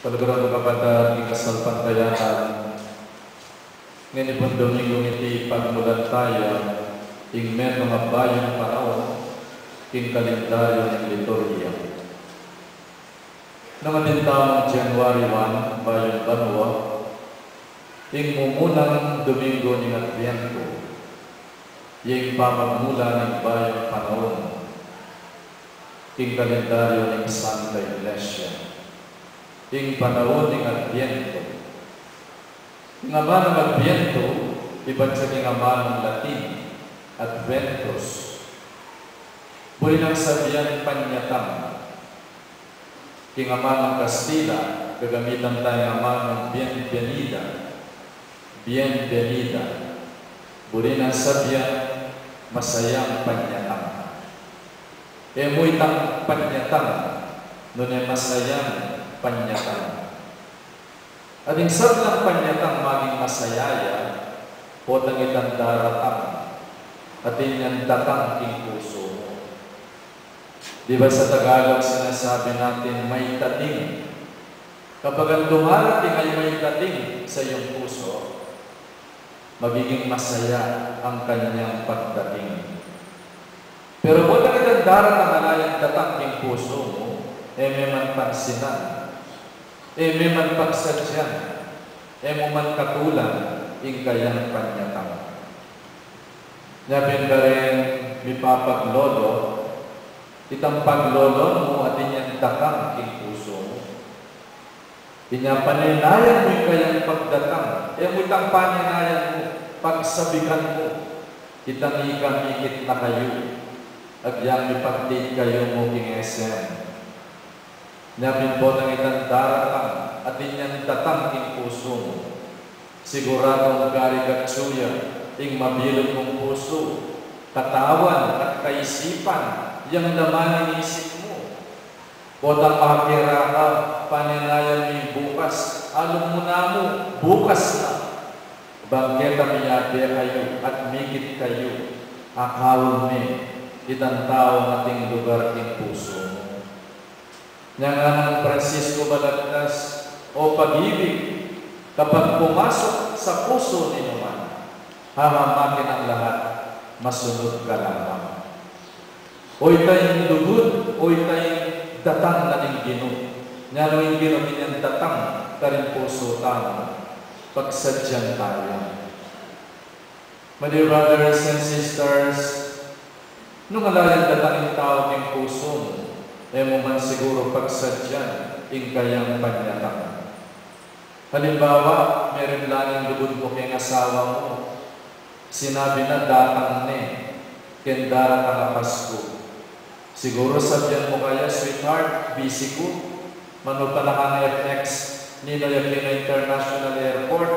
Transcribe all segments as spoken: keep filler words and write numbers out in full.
Kaluguran kung kapatad king kasalpantayanan, ngeni pung Domingo ngiti pagmulan taya ing metung a bayung panaun king kalendaryo ning liturgia. Nung atin tamung January one, bayung banua, ing mumunang Domingo ning Adviento, ya ing pamagmula ning bayung panaun king kalendaryo ning Santa Iglesia, ing panaun ning Adviento. Ing amanung Adviento, ibat ya king amanung Latin, Adventus. Buri nang sabian panyatang. King amanung Kastila, gagamitan taya ing amanung bienvenida. Bienvenida. Buri nang sabian masayang panyatang. E mu itang panyatang, nune masayang panyatang. At ing sablang panyatang maging masaya ya, potang itang daratang, atin yang datang king pusu mu. Di ba sa Tagalog sinasabi natin, "May dating"? Kapag ang dumarating ay may dating sa iyong puso, magiging masaya ang kanyang pagdating. Pero potang itang daratang ala yang datang king pusu mu, e me man pansinan, e me man pagsadyan, e mu man katulan ing kayang panyatang. Nya pin karing mipapaglolo, itang paglolo mu atin yang datang king pusu mu. Inya panenayan mu ing kayang pagdatang, e mu itang panenayan mu, pagsabikan mu, itang ika mikit na kayu, agyang mipag-date kayu mu king S M. Nya pin potang itang daratang, atin yang datang king pusu mu. Siguradung gari gatsu ya ing mabilug mung pusu, katawan at kaisipan, yang laman ning isip mu. Potang makakera ka, panenayan mu ing bukas, alung mu namu, bukas na. Bang keta miyabe kayu at mikit kayu, akaul me itang taung ating lugar king pusu mu. Nya nganang Francisco Balagtas, o pag-ibig, kapag pumasok sa pusu ninuman, hahamakin ang lahat, masunud ka lamang. O ita ing lugud, o ita ing datang na ning Ginu. Nya nung ing Ginu atin yang datang karing pusu tamu, pagsadyan taya. My dear brothers and sisters, nung ala yang datang ing tau king pusu mu, e mu man siguru pagsadyan ing kayang panyatang. Halimbawa, merimla ne ing lugud mu keng asawa mu, sinabi na datang ne keng daratang a Pasku. Siguru sabian mu kaya, "Sweetheart, busy ku. Manu pa la kang F X, ninu ya keni International Airport,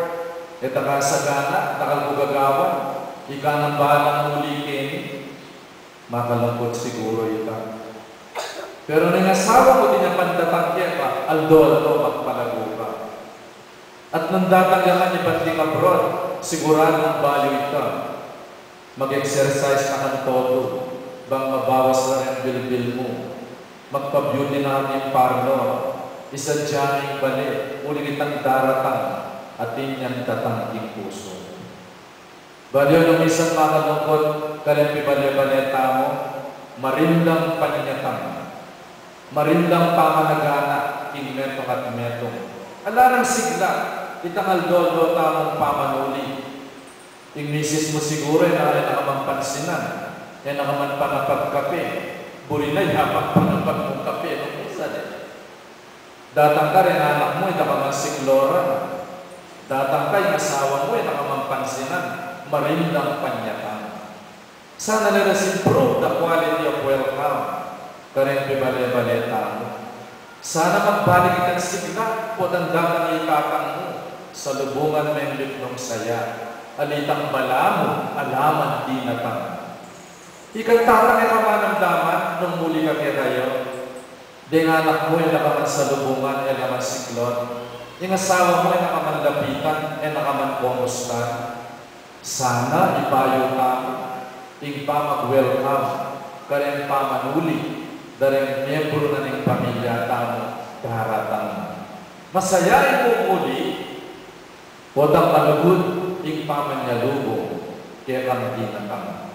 e ta ka sagana, dakal ku gagawan, ika nang bahalang muli keni." Makalungkut siguru ita. Pero nung ing asawa mu atin yang pandatang keka, aldo-aldo magpalagu ka. At nung datang ya man ibat king abroad, siguradung bayu ita. Mag-exercise na kang todo, bang mabawas la reng bilbil mu. Magpa-beauty na ka king parlor, isadya me ing bale, uling itang daratang, atin yang datang king pusu mu. Bayu nung minsan makalungkut, karing pibale-bale tamu, marindang panyatang, marindang pamanagana king metung at metung. Ala nang sigla itang aldo-aldo tamung pamanuli. Ing misis mu siguru, e na, e na ka man pansinan, e na ka man panapagkape, buri na ya pagpanapag mung kape nung minsan e. Datang ka, reng anak mu, e da ka man sikloran. Datang ka, ing asawa mu, e na ka man pansinan, marindang panyatang. Sana let us improve the quality of welcome kareng pibale-bale tamu. Sana magbalik itang sigla potang datang ya i tatang mu, salubungan me ing lip nung saya, ali itang balamu ala man dinatang. Ika tatang, e ka man namdaman nung muli ka kekayu? Deng anak mu, e na ka man salubungan, e na ka man siklon. Ing asawa mu, e na ka man lapitan, e na ka man kumustan. Sana ibayu tamu ing pamag-welcome kareng pamanuli da reng miyembru na ning pamilya tamu daratang. Masaya ing mumuli, potang malugud ing pamanyalubong kekang dinatang.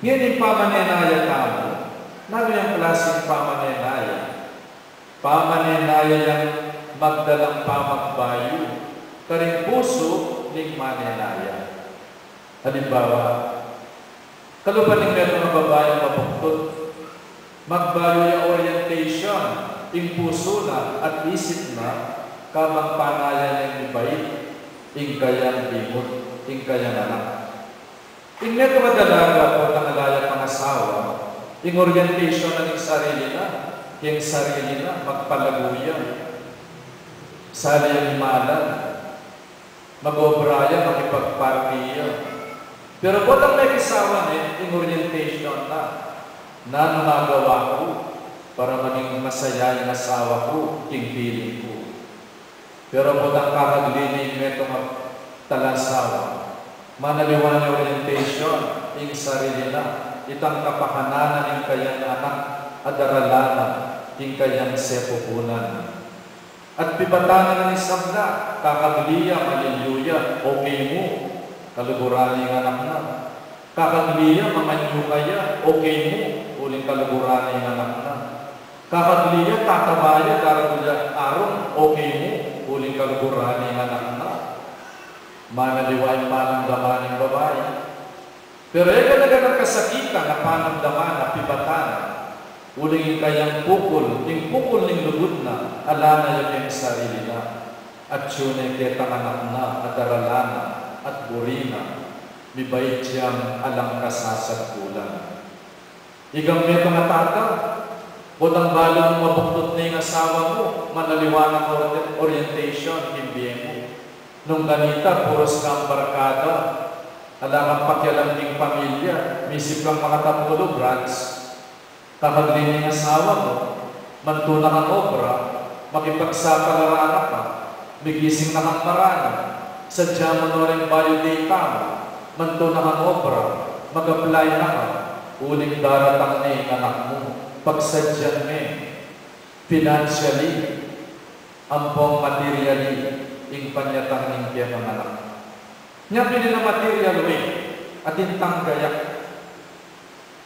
Ngeni ing pamanenaya tamu, nanu yang klaseng pamanenaya? Pamanenaya yang magdalang pamagbayu karing pusu ning manenaya. Halimbawa, kalupa ning metung a babaing mabuktud, magbayu ya orientation ing pusu na at isip na, kabang panayan neng mibait ing kayang dimut, ing kayang anak. Ing metung a dalaga potang ala ya pang asawa, ing orientation na ning sarili na, ing sarili na, magpalagu ya, sali ya ning malan, mag-obra ya, makipagparty ya. Pero potang mekisawa ne, ing orientation na, nanung magawa ku para maging masaya ing asawa ku king piling ku? Pero potang kakagli ne ing metung a talasawa, manaliwa ne orientation ing sarili na, itang kapakanan na ning kayang anak a daralan na king kayang sepupunan. At pibatan na ning sabla, kakagli ya, malilyu ya, okay mu, kaluguran ne ing anak na. Kakagli ya, mamanyuka ya, okay mu, uling kaluguran ne ing anak na. Kakagli ya, tataba ya, daragul ya arung, okay mu, uling kaluguran ne ing anak na. Manaliwa ing panamdaman ning babai. Pero e gana-ganang kasakitan a panamdaman a pibatan na, uling ing kayang pukul, ing pukul ning lugud na, ala na ya king sarili na, atyu ne ketang anak na a daralan na at buri na, mibait yang alang kasasagkulan. Ikang metung a tata, potang balu mung mabuktud ne ing asawa mu, manaliwa na ka ori-, orientation king bie mu. Nung kanita, puros kang barkada, ala kang pakialam king pamilya, misip kang makatapulu, branch. Kakagli ne ing asawa mu, mantu na kang obra, makipagsapalaran na ka, migising na kang maranu, sadya mu no ring biodata mu, mantu na kang obra, mag-apply na ka, uling daratang ne ing anak mu, pagsadyan me, financially, ampong materially, ing panyatang ning kekang anak. Nya pin ing material way, atin tang gayak.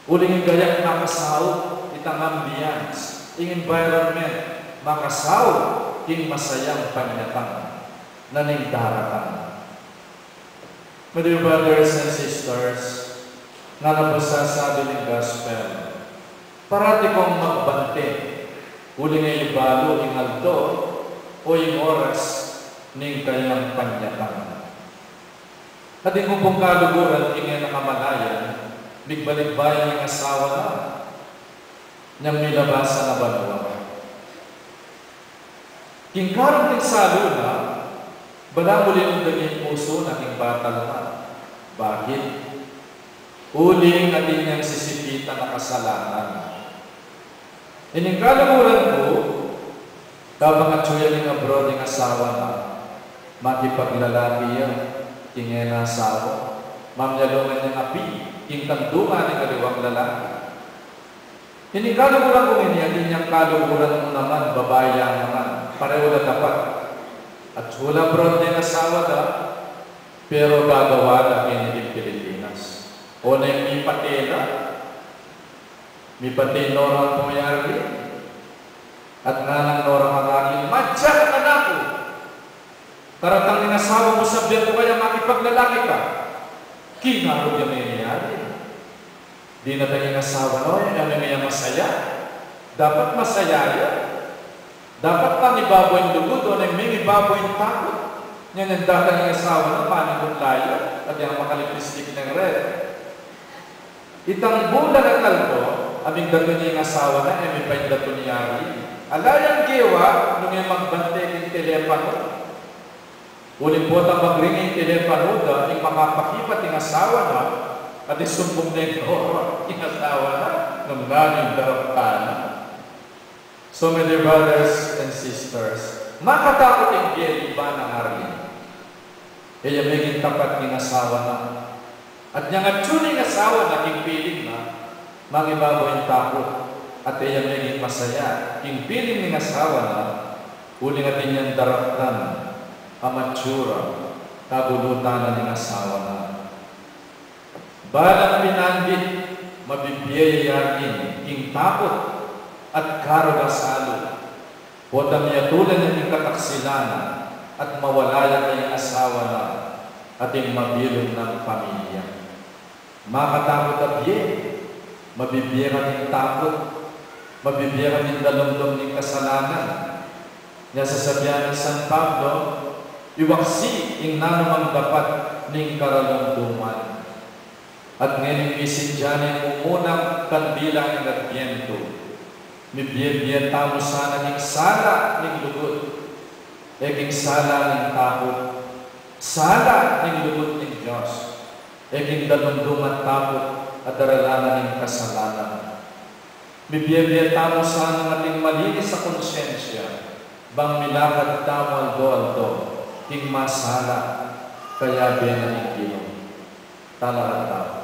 Uling ing gayak makasaup, itang ambience, ing environment, makasaup king masayang panyatang na ning daratang. My dear brothers and sisters, ngana pu ing sasabi ning gospel, parati kong magbante, uling e yu balu ing aldo o ing oras ning kayang panyatang. At ing umpung kaluguran king e na kamalayan, migbalikbayan ing asawa na, nyang milabasan a banua. King kareng ning salu na, balamu linundang ing pusu na king batal na. Bakit? Uling atin yang sisipitan a kasalanan. Ining kaluguran ku, kabang atyu ya ning abroad ing asawa na, makipaglalaki ya king e na asawa, mamyalungan yang api king kantungan ning aliwang lalaki. Ining kaluguran kung ini, atin yang kaluguran mu naman, babai ya naman, pareho la dapat. Atyu la abroad ing asawa da, pero gagawa da keni king Pilipinas. O neng mipate la, mipate ing nora mu, Arlene, at ngana nang nora mu kang Arlene, madyak, anak ku. Karatang ning asawa mu, sabian ku kaya makipaglalaki ka. Kinarog ya me ni Arlene. Dinatang ing asawa na, o, e ne ya masaya. Dapat masaya ya. Dapat mangibabaw ing lugud, o neng mibaba ing takut. Nya nung datang ing asawa na, panigut la ya, at yang makalipistik neng red. Itang bulan at aldo, aming datun ning asawa na, e mi pa indatun i Arlene. Ala yang gewa, nung e magbante king telepanu. Uling potang magring ing telepanu da, ing makapakibat ing asawa na, at isumbung ne king nora ing asawa na, nung nanu ing daraptan na. So, my dear brothers and sisters, makatakut ing bie iba nang Arlene. E ya meging tapat king asawa na. At nyang atyu ne ing asawa na king piling na, mangibabaw ing takut, at e ya meging masaya king piling ning asawa na, Uling atin yang daraktan a matsura, kabulutan na ning asawa na. Balang pinandit, mabibie ya king takut at karug a salu. Potang miyatulan ya king kataksilan na, at mawala ya king asawa na, ating mabilug nang pamilya. Makatakut a bie, mabibie ka king takut, mabibie ka king dalumdum ning kasalanan. Nya sasabian nang San Pablo, iwaksi ing nanumang dapat ning karalumduman. At ngening misindian ing mumunang kandila ning Adbientu, mibie-bie tamu sana king sala ning lugud, e king sala ning takut, sala ning lugud ning Dios, e king dalumdum at takut a daralan na ning kasalanan. Mibie-bie tamu sana king ating malinis a konsyensya, bang milakad tamu aldo-aldo king masala, kayabe na ning Ginu. Talakad tamu.